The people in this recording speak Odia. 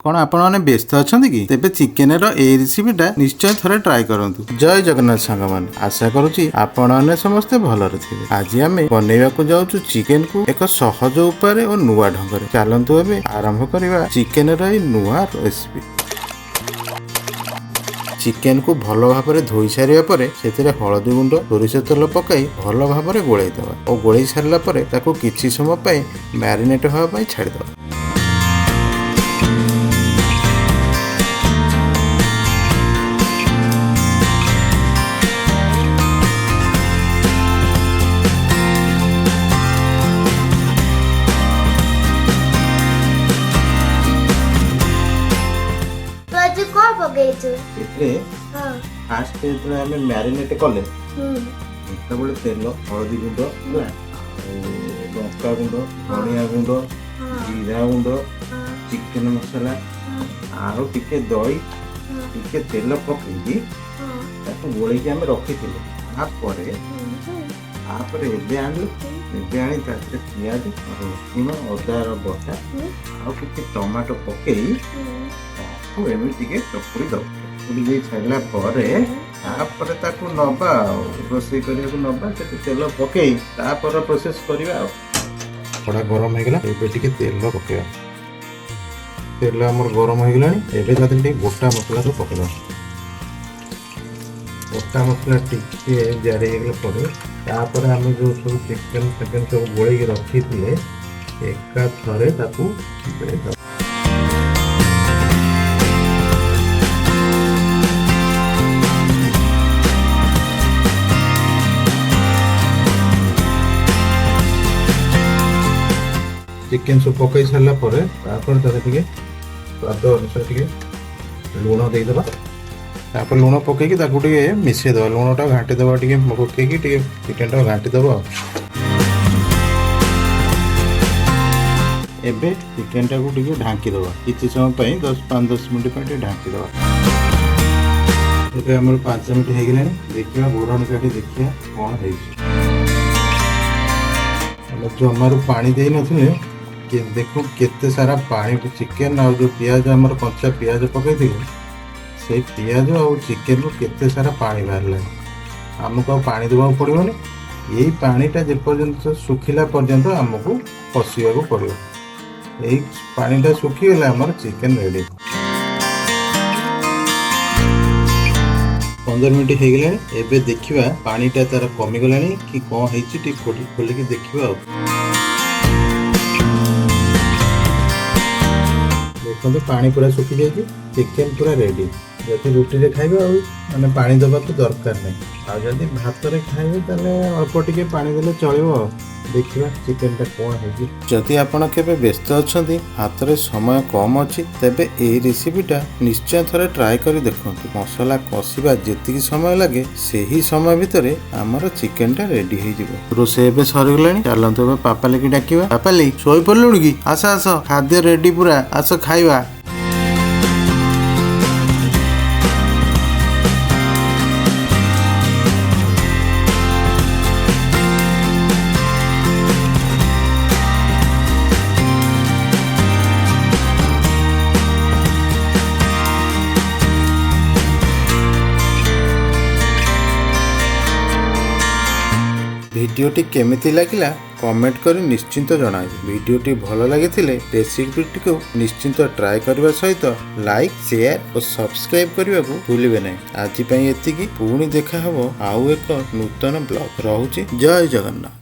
କ'ଣ ଆପଣମାନେ ବ୍ୟସ୍ତ ଅଛନ୍ତି କି? ତେବେ ଚିକେନର ଏଇ ରେସିପିଟା ନିଶ୍ଚୟ ଥରେ ଟ୍ରାଏ କରନ୍ତୁ। ଜୟ ଜଗନ୍ନାଥ ସାଙ୍ଗମାନେ, ଆଶା କରୁଛି ଆପଣମାନେ ସମସ୍ତେ ଭଲରେ ଥିବେ। ଆଜି ଆମେ ବନେଇବାକୁ ଯାଉଛୁ ଚିକେନକୁ ଏକ ସହଜ ଉପାୟରେ ଓ ନୂଆ ଢଙ୍ଗରେ। ଚାଲନ୍ତୁ ଏବେ ଆରମ୍ଭ କରିବା ଚିକେନର ଏଇ ନୂଆ ରେସିପି। ଚିକେନକୁ ଭଲ ଭାବରେ ଧୋଇ ସାରିବା ପରେ ସେଥିରେ ହଳଦୀ ଗୁଣ୍ଡ, ସୋରିଷ ତେଲ ପକାଇ ଭଲ ଭାବରେ ଗୋଳେଇ ଦେବା ଓ ଗୋଳେଇ ସାରିଲା ପରେ ତାକୁ କିଛି ସମୟ ପାଇଁ ମ୍ୟାରିନେଟ୍ ହେବା ପାଇଁ ଛାଡ଼ିଦେବା। ତୁ ଆଜି କଣ ପକେଇଛୁ? ଏଥିରେ ଫାଷ୍ଟ ଯେତେବେଳେ ଆମେ ମ୍ୟାରିନେଟ୍ କଲେ, ସେତେବେଳେ ତେଲ, ହଳଦୀ ଗୁଣ୍ଡ ହେଲା ଆଉ ଲଙ୍କା ଗୁଣ୍ଡ, ଧନିଆ ଗୁଣ୍ଡ, ଜିରା ଗୁଣ୍ଡ, ଚିକେନ ମସଲା ଆଉ ଟିକେ ଦହି, ଟିକେ ତେଲ ପକେଇକି ତାକୁ ଗୋଳେଇକି ଆମେ ରଖିଥିଲେ। ତାପରେ ଏବେ ଆଣିଲୁ, ଏବେ ଆଣି ତା ଦେହରେ ପିଆଜ, ରସୁଣ, ଅଦାର ବଟା ଆଉ କିଛି ଟମାଟୋ ପକେଇ ତାକୁ ଏମିତି ଟିକେ ଚକୁଡ଼ି ଦେବୁ। ଚକୁଡ଼ି ଦେଇ ସାରିଲା ପରେ ତାପରେ ତାକୁ ନବା ଆଉ ରୋଷେଇ କରିବାକୁ ନବା। ସେଠି ତେଲ ପକେଇ ତାପର ପ୍ରୋସେସ୍ କରିବା। ଆଉ କଡ଼ା ଗରମ ହେଇଗଲା, ଏବେ ଟିକେ ତେଲ ପକେଇବା। ତେଲ ଆମର ଗରମ ହେଇଗଲାଣି। ଏବେ ତା ଦେହରେ ଟିକେ ଗୋଟା ମସଲା ସବୁ ପକେଇଦେବା। ଗୋଟା ମସଲା ଟିକେ ଜାରି ହେଇଗଲା ପରେ ତାପରେ ଆମେ ଯେଉଁ ସବୁ ଚିକେନ ଫିକେନ ସବୁ ଗୋଳେଇକି ରଖିଥିଲେ, ଏକାଥରେ ତାକୁ ଦେଇଦେବା। ଚିକେନ ସବୁ ପକେଇ ସାରିଲା ପରେ ତାପରେ ତା ଦେହରେ ଟିକେ ସ୍ୱାଦ ଅନୁସାରେ ଟିକେ ଲୁଣ ଦେଇଦେବା। ତାପରେ ଲୁଣ ପକେଇକି ତାକୁ ଟିକେ ମିଶେଇ ଦେବା। ଲୁଣଟା ଘାଣ୍ଟି ଦେବା, ଟିକେ ପକେଇକି ଟିକେ ଚିକେନଟା ଘାଣ୍ଟି ଦେବା। ଆଉ ଏବେ ଚିକେନଟାକୁ ଟିକେ ଢାଙ୍କି ଦେବା କିଛି ସମୟ ପାଇଁ, 5-10 ମିନିଟ୍ ପାଇଁ ଟିକେ ଢାଙ୍କି ଦେବା। ଏବେ ଆମର 5 ମିନିଟ୍ ହେଇଗଲାଣି। ଦେଖିବା, ଘୋଡ଼ଣି କାଢ଼ି ଦେଖିବା କ'ଣ ହେଇଛି। ଆମେ ଜମାରୁ ପାଣି ଦେଇନଥିଲେ, ଦେଖୁ କେତେ ସାରା ପାଣି ଚିକେନ ଆଉ ଯେଉଁ ପିଆଜ, ଆମର କଞ୍ଚା ପିଆଜ ପକେଇଥିଲୁ, ସେଇ ପିଆଜ ଆଉ ଚିକେନରୁ କେତେ ସାରା ପାଣି ବାହାରିଲାଣି। ଆମକୁ ଆଉ ପାଣି ଦେବାକୁ ପଡ଼ିବନି। ଏଇ ପାଣିଟା ଯେପର୍ଯ୍ୟନ୍ତ ଶୁଖିଲା ପର୍ଯ୍ୟନ୍ତ ଆମକୁ କଷିବାକୁ ପଡ଼ିବ। ଏଇ ପାଣିଟା ଶୁଖିଗଲେ ଆମର ଚିକେନ ରେଡ଼ି। 15 ମିନିଟ୍ ହେଇଗଲାଣି। ଏବେ ଦେଖିବା ପାଣିଟା ତାର କମିଗଲାଣି କି କ'ଣ ହେଇଛି, ଟିକେ ଖୋଲିକି ଦେଖିବା। ଆଉ ଦେଖନ୍ତୁ, ପାଣି ପୁରା ଶୁଖିଯାଇଛି, ଚିକେନ ପୁରା ରେଡ଼ି। ଯଦି ରୁଟିରେ ଖାଇବେ ଆଉ ମାନେ ପାଣି ଦେବାକୁ ଦରକାର ନାହିଁ, ଆଉ ଯଦି ଭାତରେ ଖାଇବେ ତାହେଲେ ଅଳ୍ପ ଟିକେ ପାଣି ଦେଲେ ଚଳିବ। ଆଉ ଦେଖିବା ଚିକେନଟା କ'ଣ ହେଇଛି। ଯଦି ଆପଣ କେବେ ବ୍ୟସ୍ତ ଅଛନ୍ତି, ହାତରେ ସମୟ କମ୍ ଅଛି, ତେବେ ଏହି ରେସିପିଟା ନିଶ୍ଚୟ ଥରେ ଟ୍ରାଏ କରି ଦେଖନ୍ତୁ। ମସଲା କଷିବା ଯେତିକି ସମୟ ଲାଗେ, ସେହି ସମୟ ଭିତରେ ଆମର ଚିକେନଟା ରେଡି ହେଇଯିବ। ରୋଷେଇ ଏବେ ସରିଗଲାଣି। ଚାଲନ୍ତୁ ଏବେ ପାପାଲିକି ଡାକିବା। ପାପାଲି, ଶୋଇପଡ଼ିଲୁଣି କି? ଆସ ଆସ, ଖାଦ୍ୟ ରେଡି ପୁରା, ଆସ ଖାଇବା। ଭିଡ଼ିଓଟି କେମିତି ଲାଗିଲା କମେଣ୍ଟ କରି ନିଶ୍ଚିନ୍ତ ଜଣାଇବେ। ଭିଡ଼ିଓଟି ଭଲ ଲାଗିଥିଲେ ରେସିପିଟିକୁ ନିଶ୍ଚିନ୍ତ ଟ୍ରାଏ କରିବା ସହିତ ଲାଇକ୍, ସେୟାର ଓ ସବସ୍କ୍ରାଇବ୍ କରିବାକୁ ଭୁଲିବେ ନାହିଁ। ଆଜି ପାଇଁ ଏତିକି। ପୁଣି ଦେଖା ହେବ ଆଉ ଏକ ନୂତନ ବ୍ଲଗ। ରହୁଛି, ଜୟ ଜଗନ୍ନାଥ।